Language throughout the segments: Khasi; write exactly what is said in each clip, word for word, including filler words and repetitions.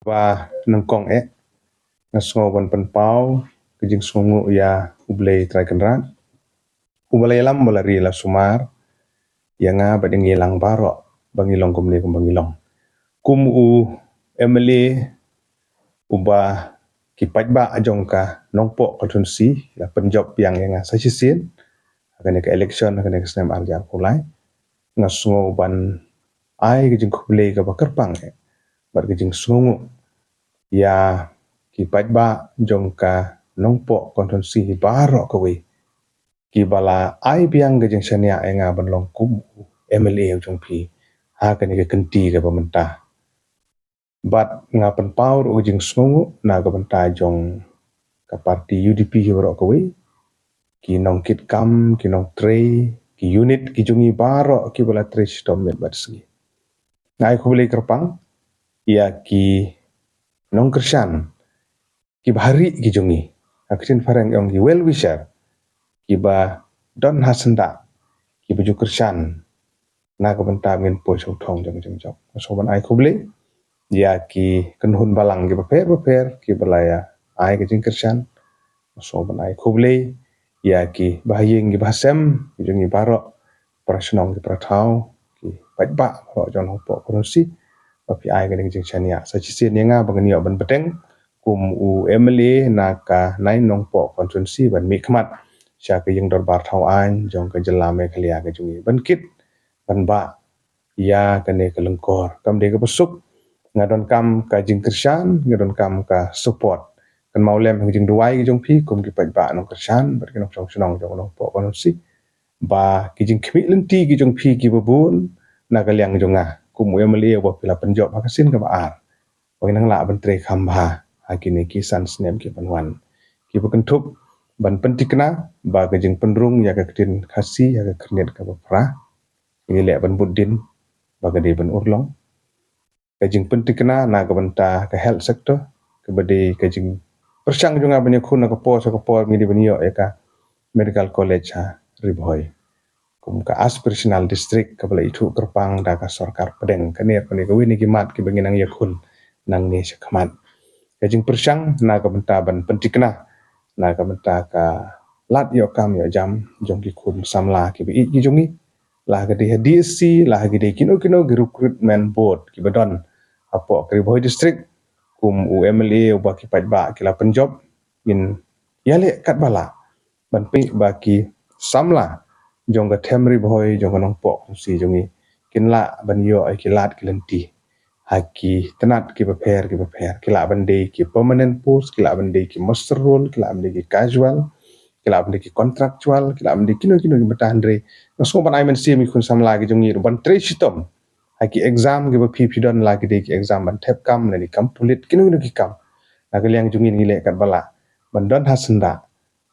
Ba nyngkong eh, nga sngew ban pynpaw ka jingsngewnguh ïa U Blei Trai Kynrad, uba la ïalam, ba la ri la sumar ïa nga bad ïa ngi lang baroh ba ngi long kumne kumba ngi long. Kum u M L A uba ki paidbah jong ka Nongpoh constituency la pynjop biang ïa nga sa shisien ha kane ka election, ha kane ka snem ar hajar arphew lai, nga sngew ban ai ka jingkhublei kaba kyrpang eh bad ka jingsngewnguh ïa ki paidbah jong ka Nongpoh constituency baroh kawei, kiba la ai biang ka jingshaniah ïa nga ban long kum u M L A u jong phi ha kane ka kynti kaba mynta. Bad nga pynpaw ruh ka jingsngewnguh na ka bynta jong ka parti U D P hi baroh kawei, ki nongkitkam, ki nongtrei, ki unit ki jong ngi baroh kiba la trei shitom miet bad sngi. Nga ai khublei kyrpang ïa ki nongkyrshan kiba ha ri ki jong ngi, ha ka ktien phareng ong ki well wisher, kiba don ha syndah, kiba ju kyrshan na ka bynta ba ngin poi sha u thong jong ka jingjop. Nga sngew ban ai khublei ïa ki kynhun balang kiba pher bapher kiba la ïa ai ka jingkyrshan. Nga sngew ban ai khublei ïa ki bahaïing ki bahasem ki jong ngi baroh, para shnong ki para thaw, ki paidbah baroh jong Nongpoh constituency, ba phi ai kane ka jingshaniah sa shisien ïa nga ba ngan ïoh ban bteng kum u M L A na ka nine Nongpoh constituency ban mihkhmat sha ka ïing dorbar thaw aiñ jong ka jylla Meghalaya ka jong ngi, ban kit ban bah ïa kane ka lyngkor. Kam dei kaba suk, nga donkam ka jingkyrshan, nga donkam ka support. Kynmaw lem ha ka jingduwai ka jong phi kum ki paidbah nongkyrshan bad ki nongshong shnong jong Nongpoh constituency, ba ki jingkhmih lynti ki jong phi kiba bun na ka liang jong nga kum u M L A uba phi la pynjop ha ka sien kaba ar, ba ngin nang lah ban trei kham bha ha kine ki san snem ki ban wan, kiba kynthup ban pynthikna ba ka jingpynrung ïa ka ktien Khasi ha ka khyrnit kaba phra ngi leh ban bud dien ba ka dei ban urlong. Ka jingpynthikna na ka bynta ka health sector, kaba dei ka jingpyrshang jong nga ban ïakhun na ka por sha ka por ngi dei ban ïoh ïa ka medical college ha Ri Bhoi kum ka aspirational district kaba la ithuh kyrpang da ka sorkar pdeng. Kane, kane kawei na ki mat kiba ngi nang ïakhun nangne shakhmat. Ka jingpyrshang na ka bynta ban pynthikna na ka bynta ka lad ïoh kam ïoh jam jong ki khun samla kiba ïeit ki jong ngi, la ka dei ha D S C, la ka dei kino kino ki recruitment board kiba don hapoh ka Ri Bhoi district, kum u M L A uba ki paidbah ki la pynjop, ngin ïaleh katba lah ban pynbha ba ki samla jong ka them Ri Bhoi jong ka Nongpoh constituency jong ngi kin lah ban ïoh ïa ki lad ki lynti ha ki tnat kiba pher kiba pher. Ki lah ban dei ki permanent post, ki lah ban dei ki muster roll, ki lah ban dei ki casual, ki lah ban dei ki contractual, ki lah ban dei kino kino ki bynta, hynrei nga sngew ban ai mynsiem ïa ki khun samla ki jong ngi ruh ban trei shitom ha ki exam kiba phi phi don, la ki dei ki exam ban thep kam lane kam pulit, kino kino ki kam. Na ka liang jong ngi ngi leh katba lah ban don ha syndah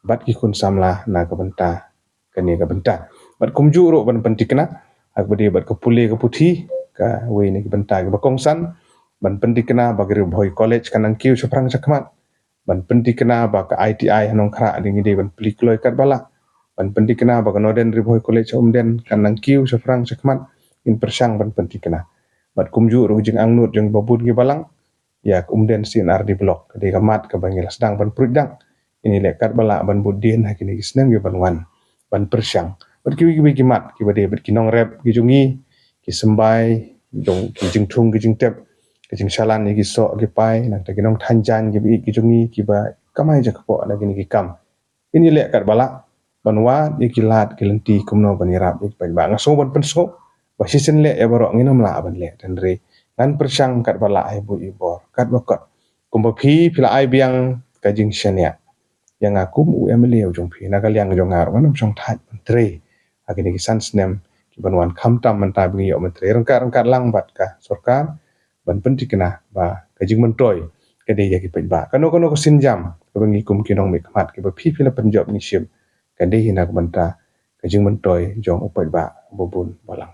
bad ki khun samla na ka bynta kane ka bynta. Bad kumjuh ruh ban pynthikna ha kaba dei bad ka pule ka puthi, kawei na ki bynta kiba kongsan, ban pynthikna ba ka Ri Bhoi College kan nang kiew shaphrang shakhmat, ban pynthikna ba ka I T I ha Nongkhrah dei ngi dei ban plie kloi katba lah, ban pynthikna ba ka Northern Ri Bhoi College ha Umden kan nang kiew shaphrang shakhmat, ngin pyrshang ban pynthikna. Bad kumjuh ruh ka jingangnud jong kiba bun ki balang ïa ka Umden C and R D block, ka dei ka mat kaba ngi la sdang ban pruid dak. Ngi leh katba lah ban bud dien ha kine ki snem kiban wan ban pyrshang. Bad kiwei kiwei ki mat kiba dei bad ki nongrep ki jong ngi, ki symbai jong ki jingthung ki jingtep, ki jingshalan ïa ki soh ki pai, nangta ki nongthaw jaiñ kiba ïeit ki jong ngi kiba kamai jakpoh na kine ki kam. Ngi leh katba lah ban wad ïa ki lad ki lynti kumno ban ïarap ïa ki paidbah. Nga sngew ban pynsngew ba shisien leh ïa baroh ngin ym lah ban leh, hynrei ngan pyrshang katba lah ha i buit i bor, katba kot. Kumba phi phi la ai biang ka jingshaniah ïa nga kum u M L A u jong phi, na ka liang jong nga ruh ngan ym shong thait ban trei ha kine ki san snem kiban wan, khamtam mynta ba ngi ïoh ban trei ryngkat ryngkat lang bad ka sorkar ban pynthikna ba ka jingmyntoi ka dei ïa ki paidbah. Kano kano ka sienjam kaba ngi kum ki nongmihkhmat kiba phi phi la pynjop ngi shim, ka dei hi na ka bynta ka jingmyntoi jong u paidbah uba bun balang.